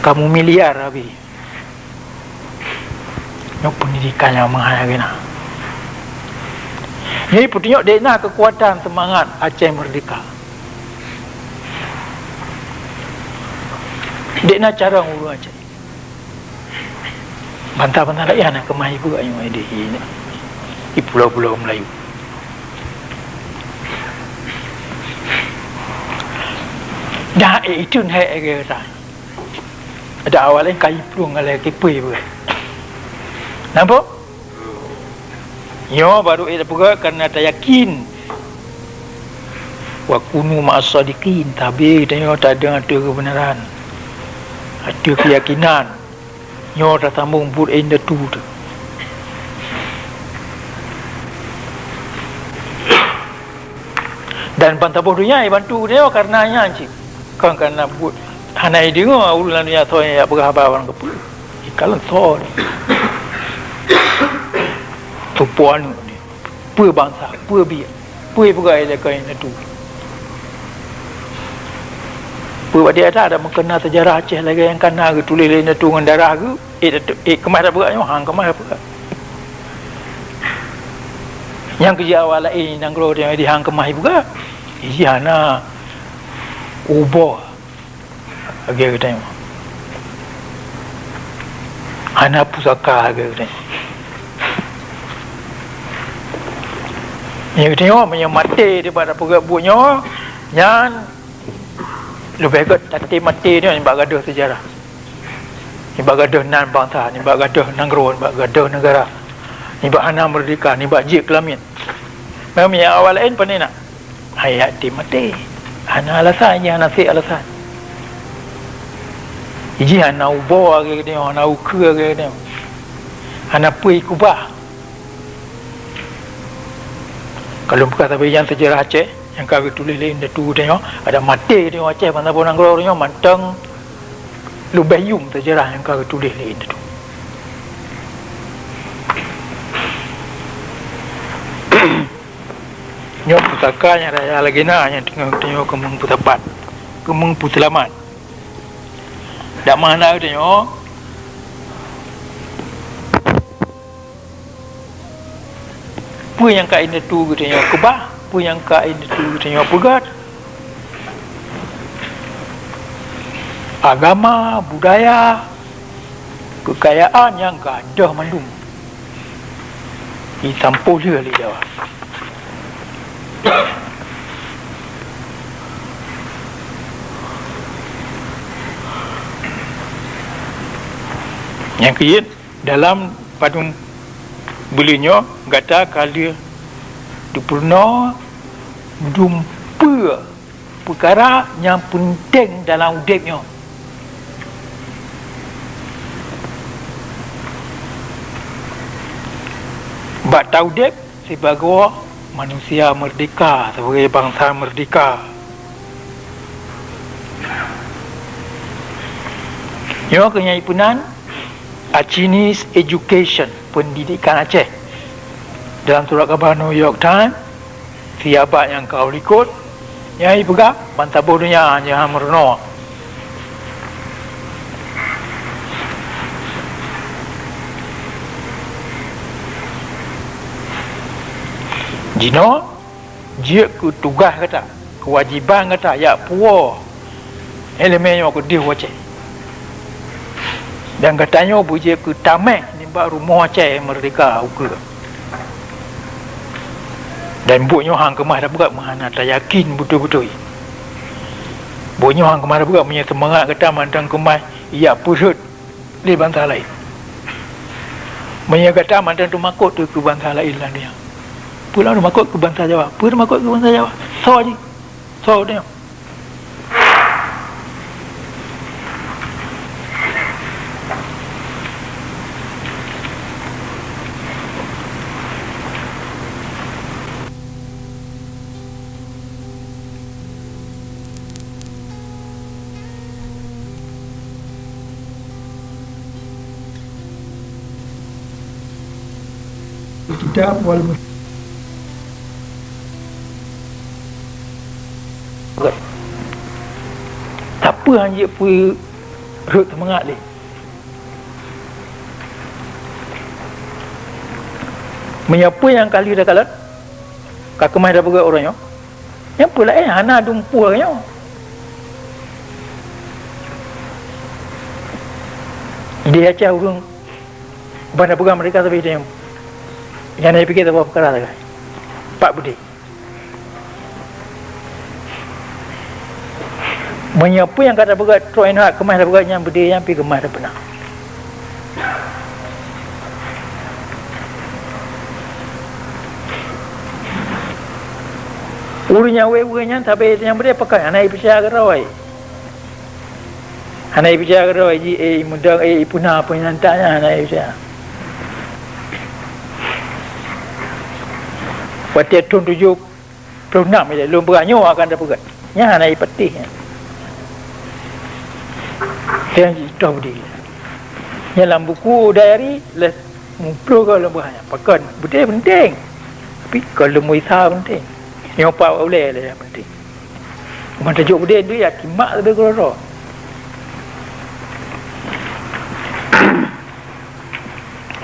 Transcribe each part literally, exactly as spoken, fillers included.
Ka miliar habéh. Nyoe peundidikan nyang meuhai lagée na. Nyoe peutunyok dek na keukuatan seumangat Aceh Merdeka. Dek na carông ureuëng Aceh. Bansa-bansa laén hana keumah ibu ayong di, di pulo-pulo Melayu. Dah, eh, itu hai, eh, kata. Ada awak lain kayi plueng ngalai kipui pun. Nampak? Nyoe baru eh peugah karena tayakin. Wa kunu ma'as sadiqin, tabi tanyoe tadeungoe ateueh keubeunaran, ateueh keuyakinan. Nyoe tasambong buet indatu teuh. Dan ban saboh donya ibantu geutanyoe karena nyan cit. Kon karena buet hana ideungoe ureuëng lam donya soe nyang peugah haba barang keupeue. Ikalon soe. Tupo aneuk ni. Peue bansa, peue biet, peue peugah ilée keu indatu. Peue bak di ata ada meukeuna seujarah Aceh lagée nyang kana geutuléh lé indatu ngon darah geuh. Eh, eh, keumah tapeugah nyoe, han keumah tapeugah. Nyang keu awak laén nanggroe di han keumah ipeugah. Iji hana uboh lagée geutanyoe. Hana pusaka lagée geutanyoe. Nyang geutanyoe meunyoe maté dipat tapeugah buet nyoe, nyan leubeh gét taté maté nyoe nibak gadôh seujarah. Nibak gadôh nan bansa, nibak gadôh nanggroe, nibak gadôh neugara, nibak hana meurdeka, nibak jeuet keulamiet. Meunyoe awak laén pane na, hai até maté. Hana alasan, jih hana sép alasan. Jih hana uboh lagée geutanyoe, hana ukeue lagée geutanyoe. Hana peue ikubah. Kalau bukan sabe nyan seujarah Aceh nyang ka geutuléh lé indatu geutanyoe, ada maté geutanyoe Aceh bansa boh nanggroe nyoe mantong leubeh yuem seujarah nyang ka geutuléh lé indatu. Nyoe pusaka nyang raya lagée na nyang teungoh geutanyoe keumeung peusapat, keumeung peuseulamat. Dak mana geutanyoe? Peue nyang ka indatu geutanyoe keubah, peue nyang ka indatu geutanyoe peugét. Agama, budaya, keukayaan nyang gadôh mandum jisampôh lé Jawa. Nyang keuiet, dalam padum buleuen nyoe gata ka lheueh teupeurunoe dum peue peukara nyang peunteng dalam udeb nyoe. Bak taudeb sibagoe manusia meurdeka, sibagoe bansa meurdeka. Nyoe keuh nyang ipeunan A Chinese Education, Pendidikan Aceh. Dalam surat khabar New York Times, siabad nyang ka u likot, nyang ipeugah ban saboh donya nyang meurunoe. Jinoe jeuet keu tugaih gata, keuwajéban gata jak puwoe iéleumé nyoe keudeh u Aceh. Dan gata nyoe beujeuet keu tameh nibak rumoh Aceh meurdeka ukeue. Dan buet nyoe han keumah tapeugah meuhana tayakin beutôi-beutôi. Buet nyoe han keumah tapeugah meunyoe seumangat gata mantong keumah ijak peurhot lé bansa laén. Meunyoe gata mantong teumakot keu bansa laén lam donya, peue lam teumakot keu bansa Jawa? Peue teumakot keu bansa Jawa? Soe jih? Soe tanyoe? Kitab wal mus-, sapeue han jeuet peu-, Rhot seumangat lé. Meunyoe peue nyang ka lheueh takalon, ka keumah tapeugah uroe nyoe, nyang peue laén hana dumpeue nyoe. Di Aceh ureuëng ban tapeugah meurdeka sabe nyang, nyang na jipike saboh peukara sagai. Pat beudé. Meunyoe peue nyang ka tapeugah trok inong keumah tapeugah nyang beudé nyan pih keumah tapeuna. Ureuëng nyang wéh-wéh nyan sabe nyang beudé pakon hana jipeucaya keudroe. Hana jipeucaya keudroe jih, eh, meudong, eh, ipuna peue nyang tak nyan hana jipeucaya. Watée thon tujoh ploh nam ilée lôn peugah nyoe akan tapeugah. Nyan hana jipatéh nyan. Nyang jitoh beudé. Nyan lam buku diary lé muplôh goe lôn peugah nyan. Pakon beudé penting. Tapi kon lôn meugisa penting. Nyoe pat ulée lé nyang penting. Meutajok beudé tu ya kimak leubeh keudroe.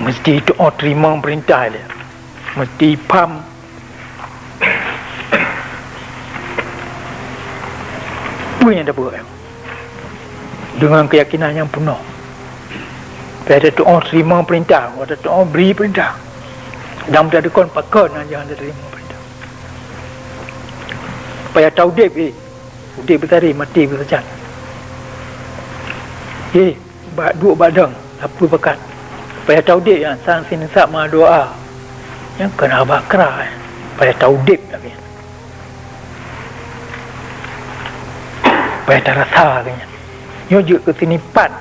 Meusti tuoh teurimong peurintah lé. Meusti paham Peue nyang tapeugah? Deungon keuyakinan nyang peunoh. Payah tatu'oh teurimong peurintah, watée tatu'oh bri peurintah. Dan tadukon pakon nyang jangan teurimong peurintah. Payah taudeb, eh, udeb beutari, maté beusajan. Eh, Bak duek bak dong, sapeue bakat. Payah taudeb nyan, sang sineusab meudoá. Nyan kon haba kra nyan. Payah taudeb lagée nyan. Payah tarasa lagée nyan. Nyoe jeuet keu sinipat.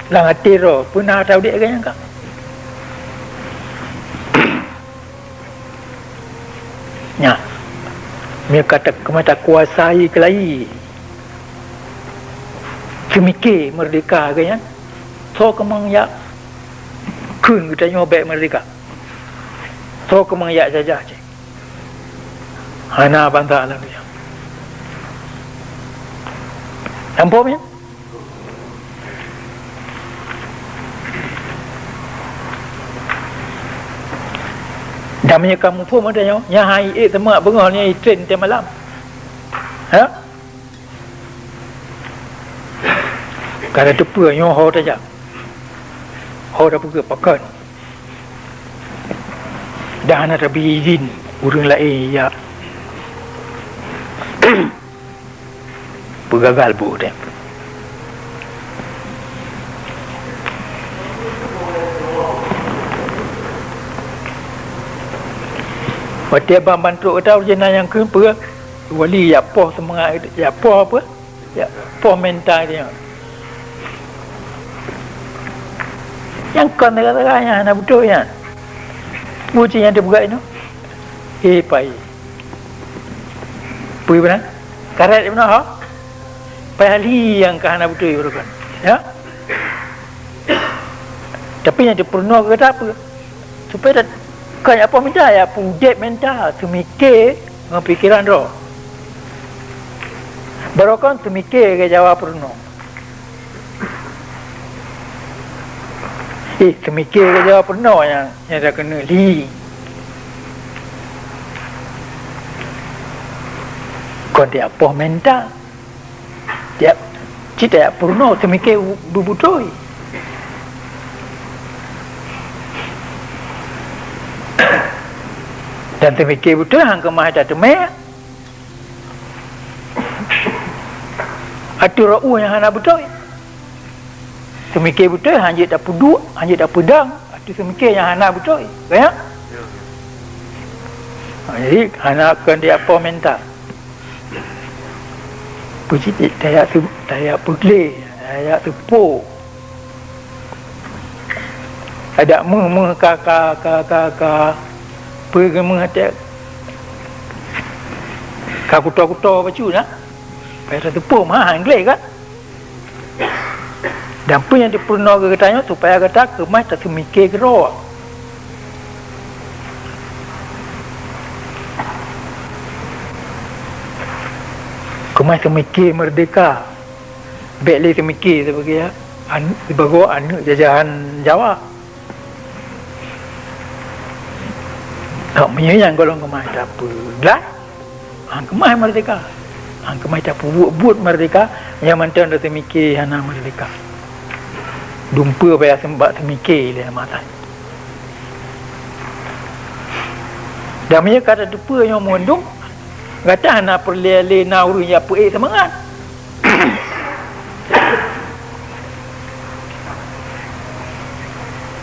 Lam até droe, peuna taudeb lagée nyan ka? Nyan, meunyoe ka ta-, keumah takuasai keulayi, seumike meurdeka geuh nyan, soe keumang jak kheun geutanyoe bék meurdeka? Soe keumang jak jajah cit? Hana bansa lam dunia. Nampak nyan? Dan meunyoe ka muphom ata nyoe, nyan hai ék teuma beungoh nyan itren teumalam. Ha? Ka na teupeue nyoe ho tajak. Ho tapeugah pakon. Dan hana tabi izin ureuëng laén jak. Peugagal buet teuh. Watée ban bantrok gata ureuëng na nyang kheun peue, wali jak poh seumangat, jak poh peue, jak poh menta geutanyoe. Nyang kon gara-gara nyan hana beutôi nyan. Peue cit nyang teupeugah inoe? Eh, pai. Peue beuna? Karet beuna, ha? Payah li nyang ka hana beutôi barokon. Ya? Tapi nyang teupeureunoe gata peue? Supaya dat-, kon jak poh menta, jak peudeb menta, seumike ngon pikeran droe. Barokon seumike geujawa peurunoe. Eh, seumike geujawa peurunoe nyang, nyang takeuneuk li. Kon tiep poh menta. Tiep, cit tiep peurunoe seumike bu-, bu-, beutôi. Dan seumike beutôi hang keumah tateumé. Ateueh rot ueh nyang hana beutôi. Seumike beutôi hana jeuet tapeuduek, hana jeuet tapeudong, ateueh seumike nyang hana beutôi. Ka nyan? Jadi, hana kon di apoh menta. Peusitik tajak seu-, tajak peugleh, tajak seupôt. Adak meuh-meuh ka, ka, ka, ka, ka, peue geumeuh até ka kuto-kuto bacut na. Payah tateupeue meuh, ha, English kan? Dan peue nyang jipeurunoe keu geutanyoe supaya gata keumah taseumike keudroe. Keumah seumike meurdehka. Bék lé teumike sibagoe an-, sibagoe aneuëk jajahan Jawa. Kok meunyoe nyang golom keumah tapeuglah, han keumah merdeka. Han keumah tapeubuet-buet merdeka, nyang mantong tateumike hana merdeka. Dumpeue payah seumbak teumike lé mata. Dan meunyoe ka tateupeue nyoe meundum, gata hana peureulée lé na ureuëng nyang peuék seumangat.